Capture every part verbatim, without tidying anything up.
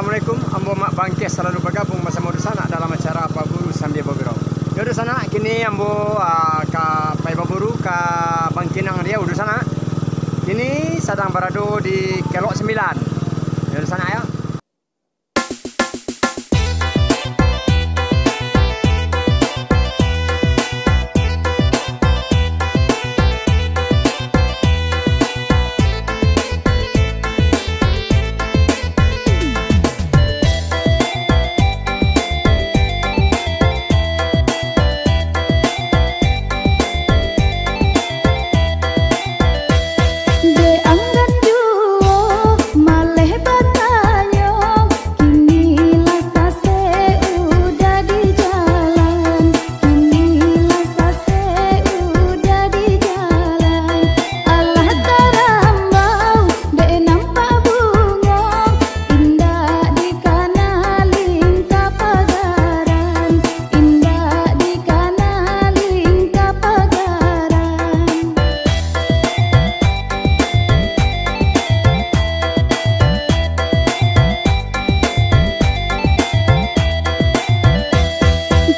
Assalamualaikum, ambo Mak Bangkeh salalu bagabung basamo dunsanak dalam acara Baburu Sambia Bagurau. Yo dunsanak, kini ambo, ah, ka pai baburu ka Bangkinang Riau dunsanak. Kini sadang barado di Kelok Sambilan. Yo dunsanak yo. Dek anggan juo maleh batanyo, kini lah sasek udah di jalan, kini lah sasek udah di jalan. Alah tarambau dek nampak bungo, indak dikanali ka pagaran, indak dikanali ka pagaran.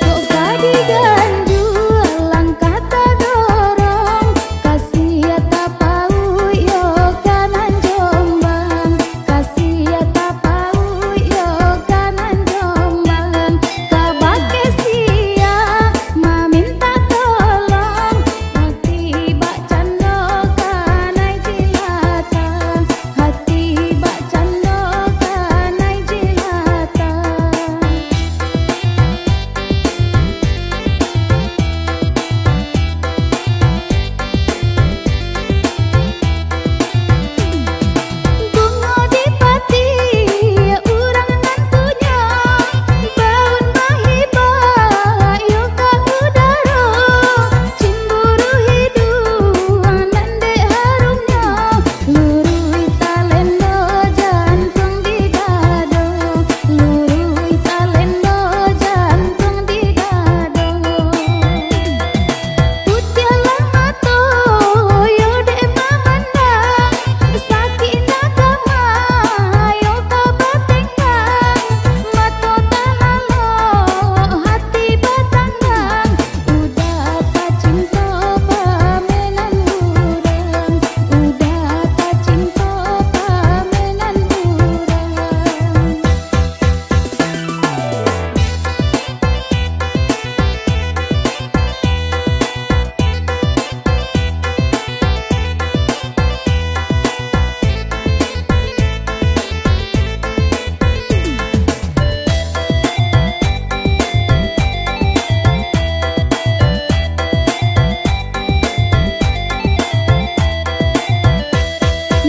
Kok ka diganjua langkah tadorong, ka sia tapauik yo ka nan Jombang, ka sia tapauik yo ka nan Jombang, ka bakeh sia mamintak tolong, hati bak cando kanai jilatan, hati bak cando kanai jilatan. Bungo di pati urang nan punyo, baun mahibak yo ka udaro, cimburu hiduang nan dek harumnyo, luruih talendo jantuang di dado, luruih talendo jantuang di dado. Putiahlah mato yo dek mamandang, sakik nan ka mayo ka batenggang, mato talalok hati batanggang, udah tacinto pamenan urang, udah tacinto pamenan urang.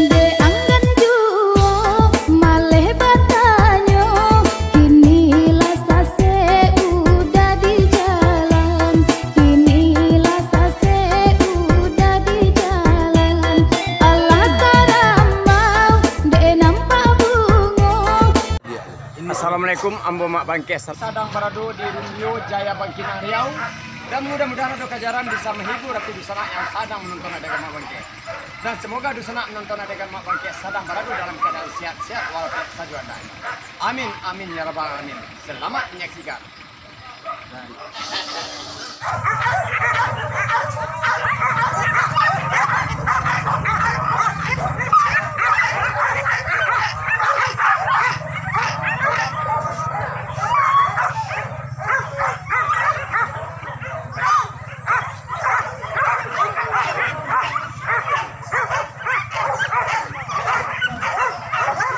Dek anggan juo maleh batanyo, kini lah sasek udah di jalan, kini lah sasek udah di jalan. Alah tarambau dek nampak bungo. Assalamualaikum, ambo Mak Bangkeh. Sadang barado di Rumbio Jaya Bangkinang Riau. Dan mudah-mudahan ado kajaran bisa menghibur hati dunsanak yang sadang menonton Adegan Mak Bangkeh. Dan semoga dunsanak menonton Adegan Mak Bangkeh sadang barado dalam keadaan sehat-sehat walafiat sajo andaknyo. Amin, amin, ya rabbal alamin. Selamat menyaksikan.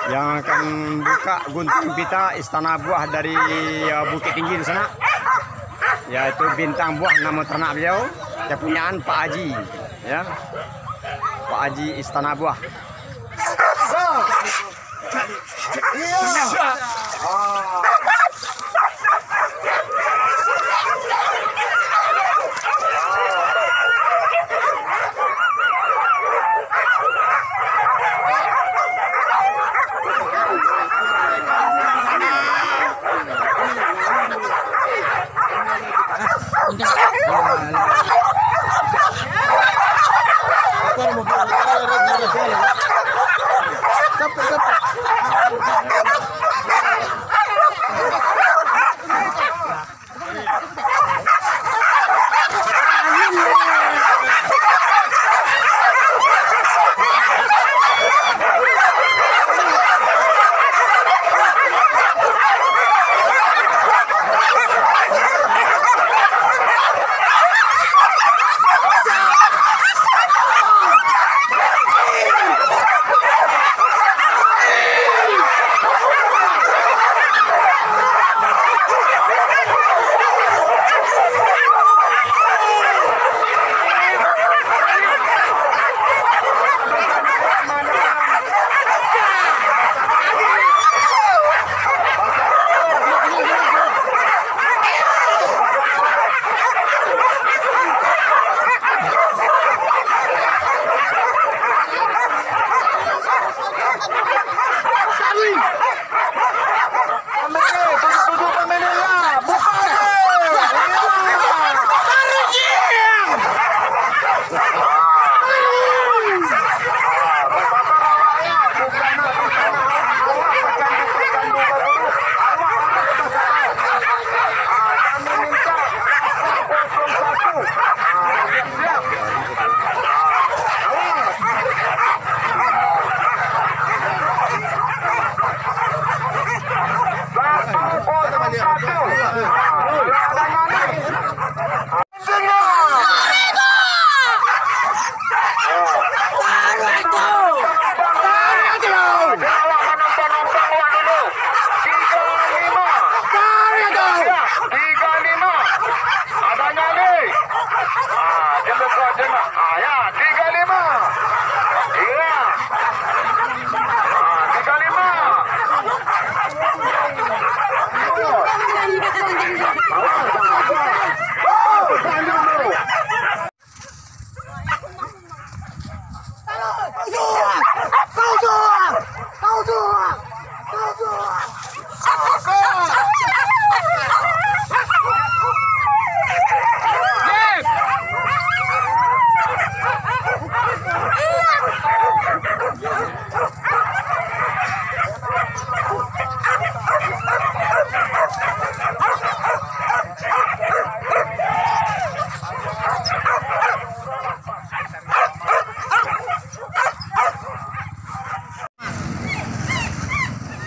Yang akan buka gunting pita istana buah dari, uh, Bukittinggi di sana, yaitu bintang buah, nama ternak beliau, kepunyaan Pak Haji, ya. Pak Haji Istana Buah.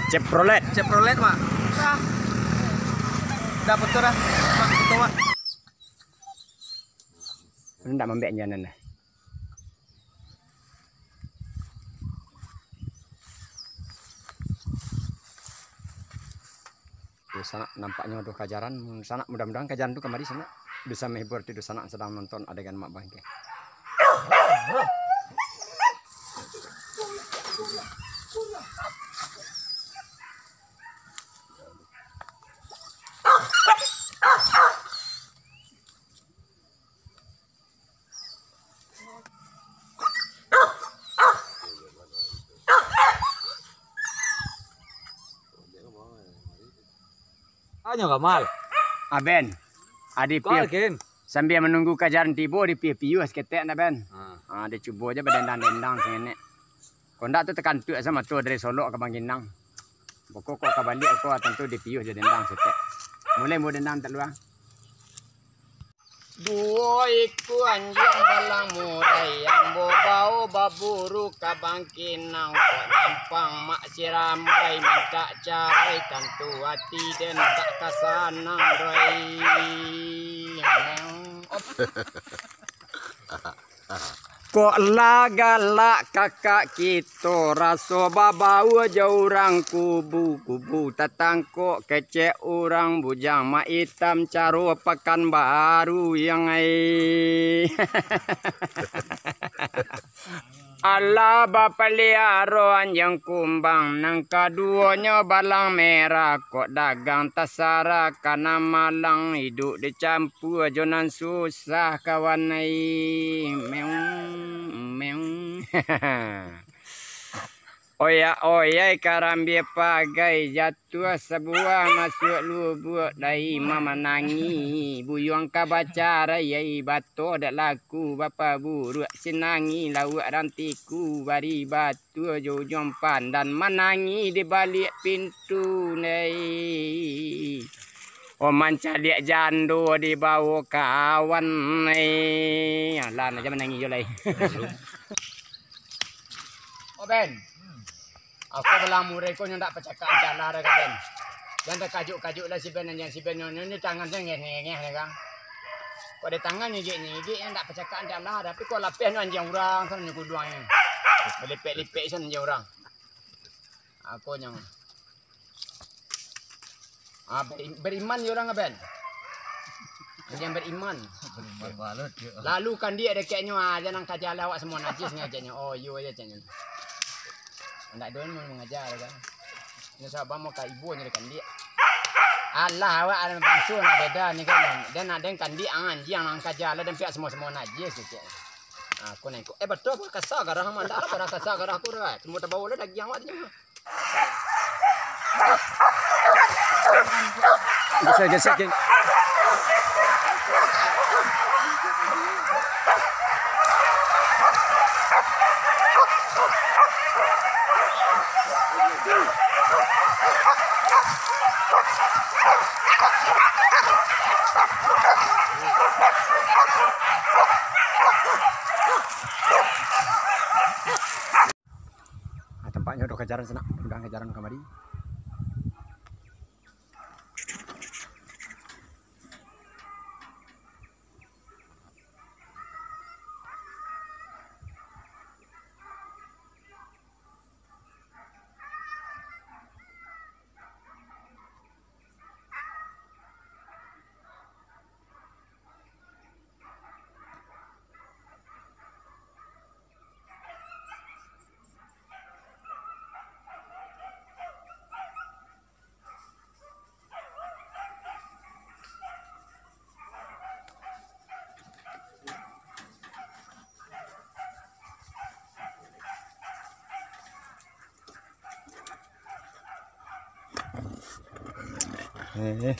Chevrolet. Chevrolet, Mak. Dah. Dah, foto dah. Mak, foto, Mak. Ndak mambek nyanan dah. Yo, sanak, nampaknyo tu kajaran, sanak, mudah-mudahan kajaran tu kamari, sanak, bisa menghibur tu sanak sadang nonton adegan Mak Bangke. Tanyo Kamal. Aben, adi Kau piuh. Agen. Sambia manunggu kajaran tibo, di piuh-piuh saketek ndak, Ben? Ha. Ha, dicubo ja badendang-dendang sangenek. Kok ndak tu takantuak sa mato dari Solok ka Bangkinang. Pokok kok ka baliak ko tantu dipiuh jo dendang saketek. Mulai mo dendang tak lua. Duo ikua anjiang balang murai, ambo bao baburu ka Bangkinang, kok nampang mak sirambai mintak carai, tantu ati den tak ka sanang, doi. Kok lah galak kakak kito, raso babaua jo urang kubu-kubu, tatangkok kecek urang bujang, mak itam caro Pakanbaru yang ai. Alah bapaliaro anjiang kumbang, nan kaduonyo balang merah, kok dagang tasarah ka nan malang, iduik dicampua jo nan susah kawan ai. Meong, meong. Oyak-oyai karambia pagai, jatuah sabuah masuak lubuak, dai mamanangi buyuang ka bacarai, ai bato dak laku bapaburuak, sinangi lauak rantiku bari batu. Tu jo ujuang pandan manangih di baliak pintu nai. Oh, mancaliak jando dibawo kawan nai. Alah, aja manangih jo lai. Oh, Ben. Aku balang murai ko nyo ndak pacakak ancak lah dah, Ben. Jan takajuk-kajuk lah si Ben, anjiang si Ben nyo, nyo, nyo tangan nyo ngeh-ngeh dah, kan. Kok di tangan nyo igik-igik, nyo ndak pacakak ancak lah, tapi kok lapeh nyo anjiang urang, sana nyo kuduang nyo. Balipek-lipek sana anjiang urang. Aku nyo. Ah, beri-, beriman jo urang, Ben. Anjiang beriman. Beriman balut, yo. Lalu kandiak dekeknyo, ah, jan nan kaja lah awak samua najis nyo, ceknyo. Oh, iyo aja, ceknyo. Ndak doh mun mangaja kan. Nyo sabab mau ka ibu nyo dikandiak. Alah, awak ada bangso nak beda ni kan. Dan nak den kandiak, ah, anjiang nan kaja lah, den piak samua-samua najis, cek. Ah, aku nengkok. Eh, betul apa? Kasar garah, mandak lah garah, kasar garah aku dah. Semua terbawa lah daging awak tu. Gesek, gesek, geng. Nah, tampaknyo doh kajaran sanak, udah kajaran kamari. Eh.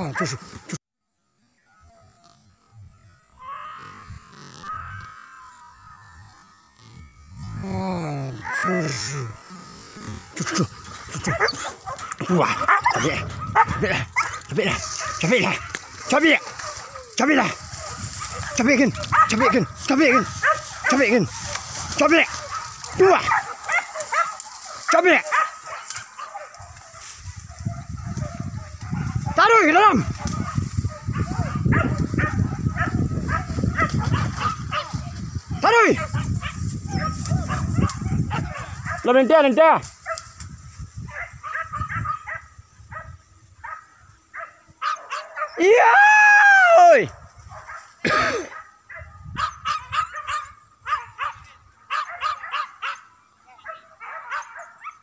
Ah, terus, terus. Ah, terus. Terus, terus, terus, terus. Wah, cabik, cabik lah, cabik lah, cabik lah, cabik lah, cabik lah. Cabik kan, cabik kan, cabik kan, cabik kan, cabik. Wah, cabik. Taruih ka dalam. Taruih. Lah, lenteh, lenteh. Iya, oi.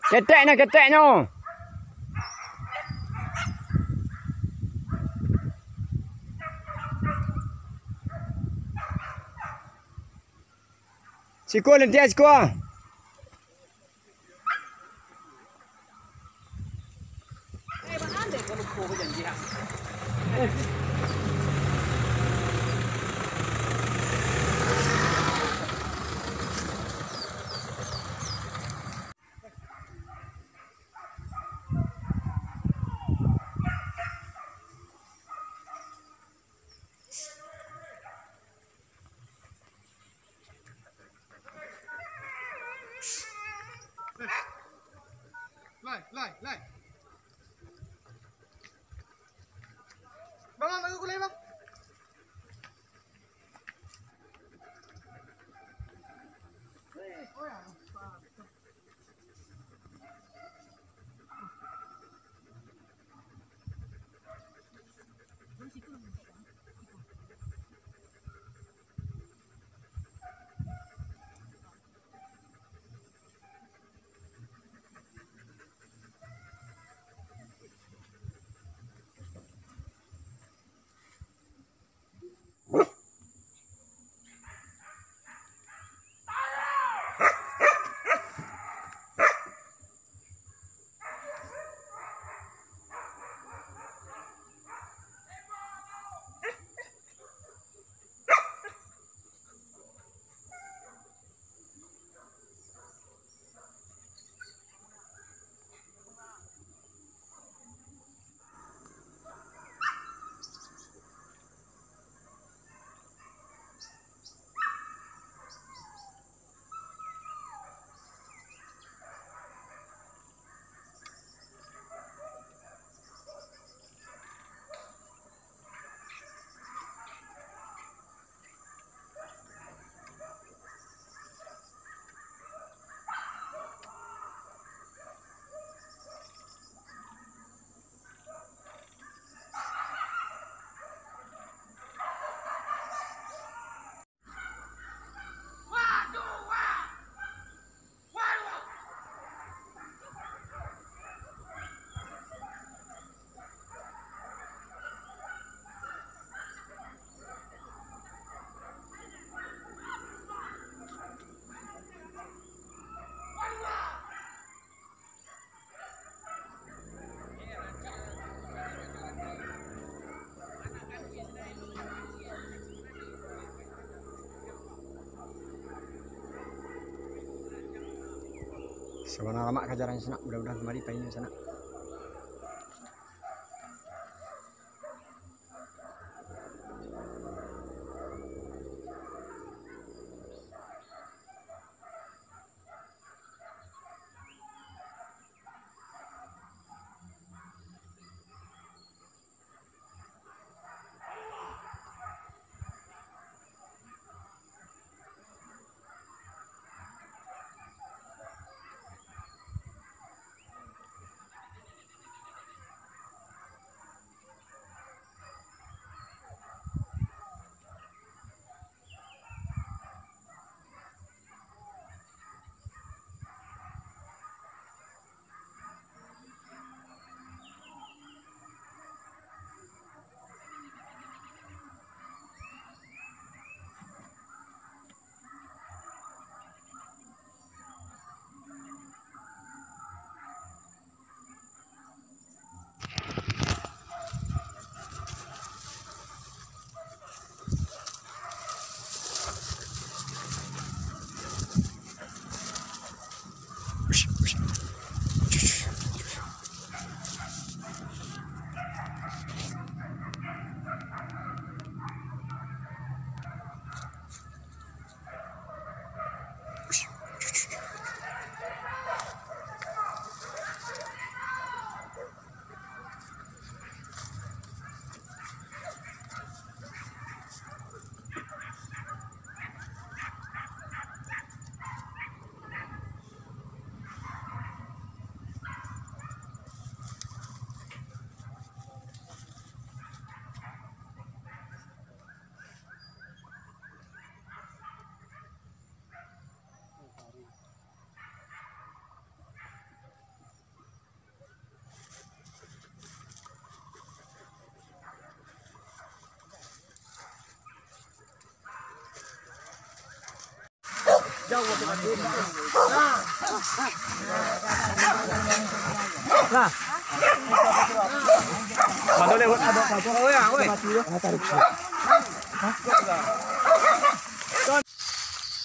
Ketek nyo, ketek nyo. Siko, lenteh siko. Lai, lai, lai. Bang, bang, bang, kulai, bang. Sabana lamak kajaran sanak, mudah-mudahan kamari painyo sanak.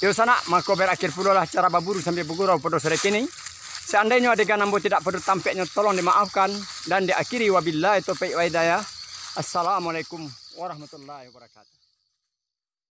Yo sanak, mako barakhir pulolah acara baburu sambia bagurau pado sore kini. Seandainyo adegan ambo tidak pado tampeknyo, tolong dimaafkan, dan diakhiri wabillahi taufiq wa hidayah. Assalamualaikum warahmatullahi wabarakatuh.